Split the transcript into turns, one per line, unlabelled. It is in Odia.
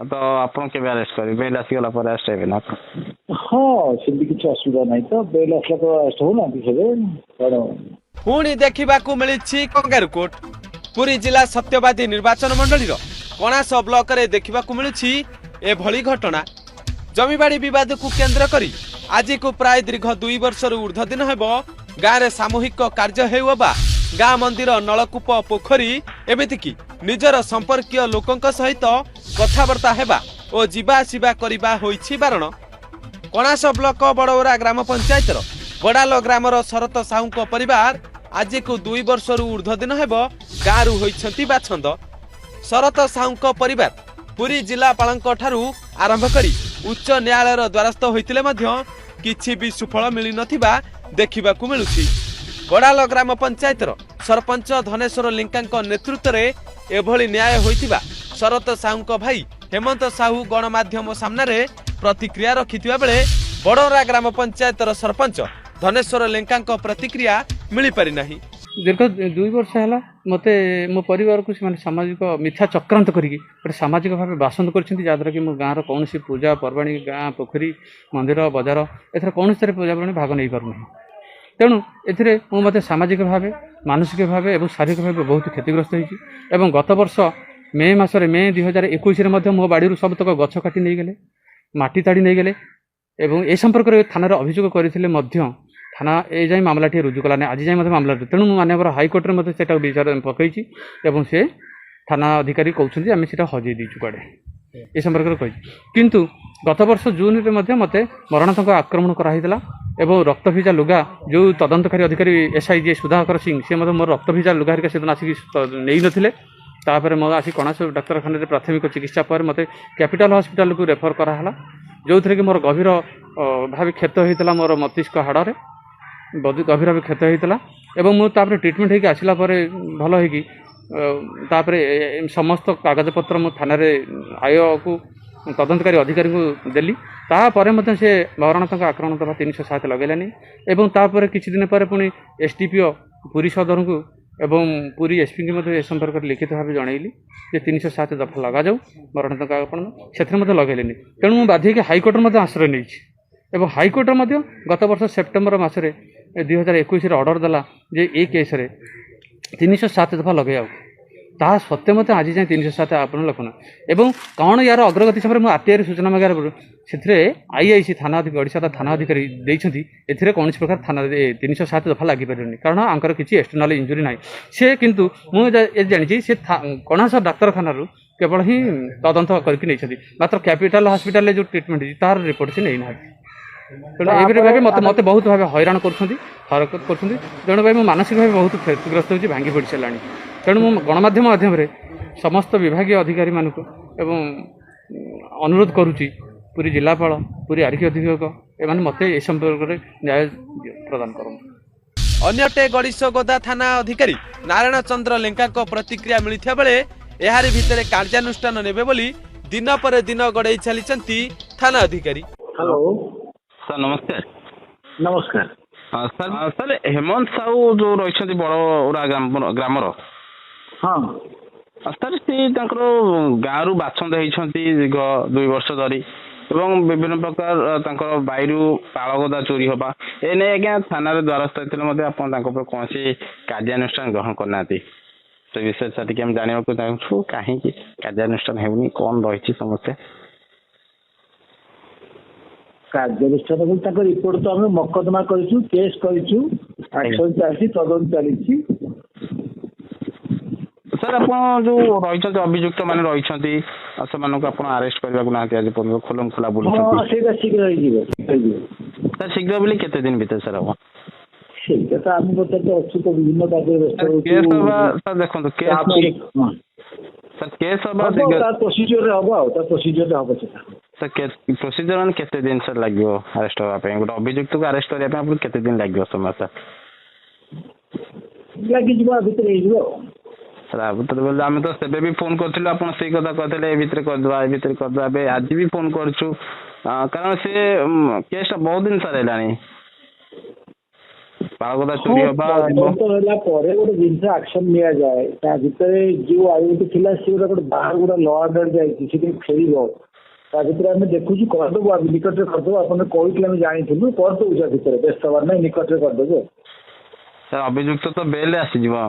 ତ ଆପଣ କେବେ ଆରେଷ୍ଟ କରିବେ? ବେଲ୍ ଆସିଗଲା ପରେ ଆରେଷ୍ଟ ହେବେ ନା ଆପଣ?
ହଁ, ସେମିତି କିଛି ଅସୁବିଧା ନାହିଁ ତ। ବେଲ୍ ଆସିଲା ପରେ ଆରେଷ୍ଟ ହଉନାହାନ୍ତି ସେବେ କ'ଣ?
ପୁଣି ଦେଖିବାକୁ ମିଳିଛି କଙ୍ଗାରୁ କୋର୍ଟ। ପୁରୀ ଜିଲ୍ଲା ସତ୍ୟବାଦୀ ନିର୍ବାଚନ ମଣ୍ଡଳୀର କଣାସ ବ୍ଲକରେ ଦେଖିବାକୁ ମିଳୁଛି ଏଭଳି ଘଟଣା। ଜମିବାଡ଼ି ବିବାଦକୁ କେନ୍ଦ୍ର କରି ଆଜିକୁ ପ୍ରାୟ ଦୀର୍ଘ 2 ବର୍ଷରୁ ଉର୍ଦ୍ଧ୍ୱ ଦିନ ହେବ ଗାଁରେ ସାମୂହିକ କାର୍ଯ୍ୟ ହେଉ ଅବା ଗାଁ ମନ୍ଦିର, ନଳକୂପ, ପୋଖରୀ, ଏମିତିକି ନିଜର ସମ୍ପର୍କୀୟ ଲୋକଙ୍କ ସହିତ କଥାବାର୍ତ୍ତା ହେବା ଓ ଯିବା ଆସିବା କରିବା ହୋଇଛି ବାରଣ। କଣାସ ବ୍ଲକ ବଡ଼ଓରା ଗ୍ରାମ ପଞ୍ଚାୟତର ବଡ଼ାଲ ଗ୍ରାମର ଶରତ ସାହୁଙ୍କ ପରିବାର ଆଜିକୁ 2 ବର୍ଷରୁ ଉର୍ଦ୍ଧ୍ୱ ଦିନ ହେବ ଗାଁରୁ ହୋଇଛନ୍ତି ବାଛନ୍ଦ। ଶରତ ସାହୁଙ୍କ ପରିବାର ପୁରୀ ଜିଲ୍ଲାପାଳଙ୍କ ଠାରୁ ଆରମ୍ଭ କରି ଉଚ୍ଚ ନ୍ୟାୟାଳୟର ଦ୍ୱାରସ୍ଥ ହୋଇଥିଲେ ମଧ୍ୟ କିଛି ବି ସୁଫଳ ମିଳିନଥିବା ଦେଖିବାକୁ ମିଳୁଛି। ବଡ଼ାଲ ଗ୍ରାମ ପଞ୍ଚାୟତର ସରପଞ୍ଚ ଧନେଶ୍ୱର ଲେଙ୍କାଙ୍କ ନେତୃତ୍ୱରେ ଏଭଳି ନ୍ୟାୟ ହୋଇଥିବା ଶରତ ସାହୁଙ୍କ ଭାଇ ହେମନ୍ତ ସାହୁ ଗଣମାଧ୍ୟମ ସାମ୍ନାରେ ପ୍ରତିକ୍ରିୟା ରଖିଥିବା ବେଳେ ବଡ଼ରା ଗ୍ରାମ ପଞ୍ଚାୟତର ସରପଞ୍ଚ ଧନେଶ୍ୱର ଲେଙ୍କାଙ୍କ ପ୍ରତିକ୍ରିୟା ମିଳିପାରିନାହିଁ।
ଦୀର୍ଘ 2 ବର୍ଷ ହେଲା ମୋତେ, ମୋ ପରିବାରକୁ ସେମାନେ ସାମାଜିକ ମିଥ୍ୟା ଚକ୍ରାନ୍ତ କରିକି ଗୋଟେ ସାମାଜିକ ଭାବେ ବାସନ୍ଦ କରିଛନ୍ତି, ଯାହାଦ୍ୱାରା କି ମୋ ଗାଁର କୌଣସି ପୂଜା ପର୍ବାଣୀ, ଗାଁ ପୋଖରୀ, ମନ୍ଦିର, ବଜାର ଏଥିରେ କୌଣସିଥିରେ ପୂଜା ପର୍ବାଣୀ ଭାଗ ନେଇପାରୁନାହିଁ। ତେଣୁ ଏଥିରେ ମୁଁ ମଧ୍ୟ ସାମାଜିକ ଭାବେ, ମାନସିକ ଭାବେ ଏବଂ ଶାରୀରିକ ଭାବେ ବହୁତ କ୍ଷତିଗ୍ରସ୍ତ ହୋଇଛି। ଏବଂ ଗତ ବର୍ଷ ମେ ମାସରେ, ମେ 2021ରେ ମଧ୍ୟ ମୋ ବାଡ଼ିରୁ ସବୁତକ ଗଛ କାଟି ନେଇଗଲେ, ମାଟି ତାଡ଼ି ନେଇଗଲେ ଏବଂ ଏ ସମ୍ପର୍କରେ ଥାନାରେ ଅଭିଯୋଗ କରିଥିଲେ ମଧ୍ୟ ଥାନା ଏ ଯାଏଁ ମାମଲାଟି ରୁଜୁ କଲାନି। ଆଜି ଯାଏଁ ମଧ୍ୟ ମାମଲା। ତେଣୁ ମୁଁ ମାନ୍ୟବର ହାଇକୋର୍ଟରେ ମଧ୍ୟ ସେଟାକୁ ବିଚାର ପକାଇଛି ଏବଂ ସେ ଥାନା ଅଧିକାରୀ କହୁଛନ୍ତି ଆମେ ସେଟା ହଜେଇ ଦେଇଛୁ କୁଆଡ଼େ, ଏ ସମ୍ପର୍କରେ କହିଛି। କିନ୍ତୁ ଗତ ବର୍ଷ ଜୁନରେ ମଧ୍ୟ ମୋତେ ମରଣାନ୍ତକ ଆକ୍ରମଣ କରାହେଇଥିଲା ଏବଂ ରକ୍ତ ଭିଜା ଲୁଗା, ଯେଉଁ ତଦନ୍ତକାରୀ ଅଧିକାରୀ ଏସ୍ I ଯିଏ ସୁଧାକର ସିଂ, ସେ ମଧ୍ୟ ମୋର ରକ୍ତ ଭିଜା ଲୁଗା ହେରିକା ସେଦିନ ଆସିକି ନେଇନଥିଲେ। ତାପରେ ମୁଁ ଆସି କଣାସ ଡାକ୍ତରଖାନାରେ ପ୍ରାଥମିକ ଚିକିତ୍ସା ପରେ ମୋତେ କ୍ୟାପିଟାଲ ହସ୍ପିଟାଲକୁ ରେଫର କରାହେଲା, ଯେଉଁଥିରେ କି ମୋର ଗଭୀର ଭାବେ କ୍ଷତ ହେଇଥିଲା, ମୋର ମସ୍ତିଷ୍କ ହାଡ଼ରେ ଗଭୀର ଭାବେ କ୍ଷତ ହେଇଥିଲା। ଏବଂ ମୁଁ ତାପରେ ଟ୍ରିଟମେଣ୍ଟ ହେଇକି ଆସିଲା ପରେ ଭଲ ହେଇକି ତାପରେ ସମସ୍ତ କାଗଜପତ୍ର ମୁଁ ଥାନାରେ ଆଇଓକୁ, ତଦନ୍ତକାରୀ ଅଧିକାରୀଙ୍କୁ ଦେଲି। ତାପରେ ମଧ୍ୟ ସେ ମରଣାନ୍ତକ ଆକ୍ରମଣ ଦଫା 307 ଲଗାଇଲାନି। ଏବଂ ତାପରେ କିଛି ଦିନ ପରେ ପୁଣି S D P O Puri ସଦରଙ୍କୁ ଏବଂ ପୁରୀ ଏସ୍ପିଙ୍କୁ ମଧ୍ୟ ଏ ସମ୍ପର୍କରେ ଲିଖିତ ଭାବେ ଜଣାଇଲି ଯେ 307 ଦଫା ଲଗାଯାଉ ମରଣାନ୍ତକ ଆକ୍ରମଣ, ସେଥିରେ ମଧ୍ୟ ଲଗାଇଲେନି। ତେଣୁ ମୁଁ ବାଧ୍ୟ ହେଇକି ହାଇକୋର୍ଟରେ ମଧ୍ୟ ଆଶ୍ରୟ ନେଇଛି ଏବଂ ହାଇକୋର୍ଟରେ ମଧ୍ୟ ଗତ ବର୍ଷ ସେପ୍ଟେମ୍ବର ମାସରେ 2021ରେ ଅର୍ଡ଼ର ଦେଲା ଯେ ଏ କେସ୍ରେ 307 ଦଫା ଲଗାଇବାକୁ। ତାହା ସତ୍ତ୍ୱେ ମଧ୍ୟ ଆଜି ଯାଏଁ 307 ଆପଣ ଲେଖୁନ। ଏବଂ କ'ଣ ୟାର ଅଗ୍ରଗତି ସମୟରେ ମୁଁ ଆର୍ଟିଆଇରେ ସୂଚନା ମାଗିବାର ସେଥିରେ ଆଇଆଇସି ଥାନା ଅଧିକାରୀ, ଓଡ଼ିଶା ଥାନା ଅଧିକାରୀ ଦେଇଛନ୍ତି ଏଥିରେ କୌଣସି ପ୍ରକାର ଥାନା 307 ଦଫା ଲାଗିପାରିବନି, କାରଣ ଆଙ୍କର କିଛି ଏକ୍ସଟର୍ନାଲ ଇଞ୍ଜୁରି ନାହିଁ। ସେ କିନ୍ତୁ ମୁଁ ଏ ଜାଣିଛି ସେ କଣାସ ଡାକ୍ତରଖାନାରୁ କେବଳ ହିଁ ତଦନ୍ତ କରିକି ନେଇଛନ୍ତି, ମାତ୍ର କ୍ୟାପିଟାଲ ହସ୍ପିଟାଲରେ ଯେଉଁ ଟ୍ରିଟମେଣ୍ଟ ହେଇଛି ତାର ରିପୋର୍ଟ ସେ ନେଇନାହାନ୍ତି। ତେଣୁ ଏହିପରି ଭାବେ ମୋତେ ବହୁତ ଭାବେ ହଇରାଣ କରୁଛନ୍ତି, ହରକତ କରୁଛନ୍ତି। ତେଣୁ ଭାଇ ମୁଁ ମାନସିକ ଭାବେ ବହୁତ କ୍ଷତିଗ୍ରସ୍ତ ହେଉଛି, ଭାଙ୍ଗି ପଡ଼ି ସାରିଲାଣି। ତେଣୁ ମୁଁ ଗଣମାଧ୍ୟମ ମାଧ୍ୟମରେ ସମସ୍ତ ବିଭାଗୀୟ ଅଧିକାରୀମାନଙ୍କୁ ଏବଂ ଅନୁରୋଧ କରୁଛି, ପୁରୀ ଜିଲ୍ଲାପାଳ, ପୁରୀ ଆରକ୍ଷୀ ଅଧୀକ୍ଷକ ଏମାନେ ମୋତେ ଏ ସମ୍ପର୍କରେ ନ୍ୟାୟ ପ୍ରଦାନ କରନ୍ତୁ।
ଅନ୍ୟଟେ ଗଡ଼ିଶଗୋଦା ଥାନା ଅଧିକାରୀ ନାରାୟଣ ଚନ୍ଦ୍ର ଲେଙ୍କାଙ୍କ ପ୍ରତିକ୍ରିୟା ମିଳିଥିବା ବେଳେ ଏହାରି ଭିତରେ କାର୍ଯ୍ୟାନୁଷ୍ଠାନ ନେବେ ବୋଲି ଦିନ ପରେ ଦିନ ଗଡ଼େଇ ଚାଲିଛନ୍ତି ଥାନା ଅଧିକାରୀ।
ହ୍ୟାଲୋ
ସାର୍, ନମସ୍କାର।
ନମସ୍କାର
ସାର୍। ସାର୍, ହେମନ୍ତ ସାହୁ ଯୋଉ ରହିଛନ୍ତି ବଡ଼ଓରା ଗ୍ରାମର,
ହଁ
ସାର୍, ସେ ତାଙ୍କର ଗାଁରୁ ବାଛନ୍ଦ ହେଇଛନ୍ତି ଦୀର୍ଘ 2 ବର୍ଷ ଧରି ଏବଂ ବିଭିନ୍ନ ପ୍ରକାର ତାଙ୍କର ବାଇରୁ ପାଳଗଦା ଚୋରି ହବା ଏ ନେଇ ଆଜ୍ଞା ଥାନାରେ ଦ୍ୱାରସ୍ଥ ହେଇଥିଲେ ମଧ୍ୟ ଆପଣ ତାଙ୍କ ଉପରେ କୌଣସି କାର୍ଯ୍ୟାନୁଷ୍ଠାନ ଗ୍ରହଣ କରିନାହାନ୍ତି। ସେ ବିଷୟରେ ସାର୍ ଟିକେ ଆମେ ଜାଣିବାକୁ ଚାହୁଁଛୁ, କାହିଁକି କାର୍ଯ୍ୟାନୁଷ୍ଠାନ ହେଉନି, କ'ଣ ରହିଛି ସମସ୍ୟା?
କାର୍ଯ୍ୟାନୁଷ୍ଠାନ ବୋଲି ତାଙ୍କ ରିପୋର୍ଟ ତ ଆମେ ମକଦ୍ଦମା କରିଛୁ, କେସ୍ କରିଛୁ, ଆକ୍ସନ ଚାଲିଛି, ତଦନ୍ତ ଚାଲିଛି।
ସାର୍, ଆପଣ ଯୋଉ ରହିଛନ୍ତି ଅଭିଯୁକ୍ତ ମାନେ ରହିଛନ୍ତି, ଆଉ ସେମାନଙ୍କୁ ଆପଣ ଆରେଷ୍ଟ କରିବାକୁ ନାହାନ୍ତି ଆଜି ପର୍ଯ୍ୟନ୍ତ, ଖୋଲମ ଖୋଲା ବୁଲୁଛନ୍ତି।
ହଁ, ସେଇଟା ଶୀଘ୍ର ହେଇଯିବ, ହେଇଯିବ
ସାର୍। ଶୀଘ୍ର ବୋଲି କେତେ ଦିନ ଭିତରେ ସାର୍ ହବ?
ସେଇଟା ତ ଆମେ ବର୍ତ୍ତମାନ ତ ଅଛୁ ତ ବିଭିନ୍ନ କାର୍ଯ୍ୟରେ ବ୍ୟସ୍ତ ରହୁଛୁ।
କେସ୍ ହବା ସାର୍, ଦେଖନ୍ତୁ କେସ୍ ସାର୍, କେସ୍ ହବା
ତା ପ୍ରୋସିଜିଓରରେ ହବ, ଆଉ ତା ପ୍ରୋସିଜିଓରରେ ହବ ସେଟା।
ସାର୍, ପ୍ରୋସିଜିଓର ମାନେ କେତେ ଦିନ ସାର୍ ଲାଗିବ ଆରେଷ୍ଟ ହେବା ପାଇଁ? ଗୋଟେ ଅଭିଯୁକ୍ତକୁ ଆରେଷ୍ଟ କରିବା ପାଇଁ ଆପଣଙ୍କୁ କେତେ ଦିନ ଲାଗିବ ସମୟ ସାର୍?
ଲାଗିଯିବ, ଆ ଭିତରେ ହେଇଯିବ ଆଉ।
ସାର୍, ଆ ଭିତରେ ବୋଲେ ଆମେ ତ ସେବେ ବି ଫୋନ୍ କରିଥିଲୁ, ଆପଣ ସେଇ କଥା କହିଥିଲେ, ଏ ଭିତରେ କରିଦେବା, ଏ ଭିତରେ କରିଦେବା। ଏବେ ଆଜି ବି ଫୋନ୍ କରିଛୁ, କାରଣ ସେ କେସ୍ଟା ବହୁତ ଦିନ ସାର୍ ହେଲାଣି। ପାଳଗଦା ଚୋରି ହବା ଏବଂ
ତଦନ୍ତ ହେଲା ପରେ ଗୋଟେ ଜିନିଷ ଆକ୍ସନ ନିଆଯାଏ। ତା ଭିତରେ ଯୋଉ ଆଉ ଗୋଟେ ଥିଲା, ସେ ଗୋଟେ ବାହାର ଗୋଟେ ଲ ଅର୍ଡର ଯାଇଛି, ସେ କେମିତି ଫେରିବ, ତା ଭିତରେ ଆମେ ଦେଖୁଛୁ, କରିଦେବୁ, ଆମେ ନିକଟରେ କରିଦେବୁ। ଆପଣ କହିଥିଲେ, ଆମେ ଜାଣିଥିଲୁ, କରିଦେବୁ। ତା ଭିତରେ ବ୍ୟସ୍ତ ହବାର ନାହିଁ, ନିକଟରେ କରିଦେବୁ।
ସାର୍, ଅଭିଯୁକ୍ତ ତ ବେଲ୍ରେ ଆସିଯିବ।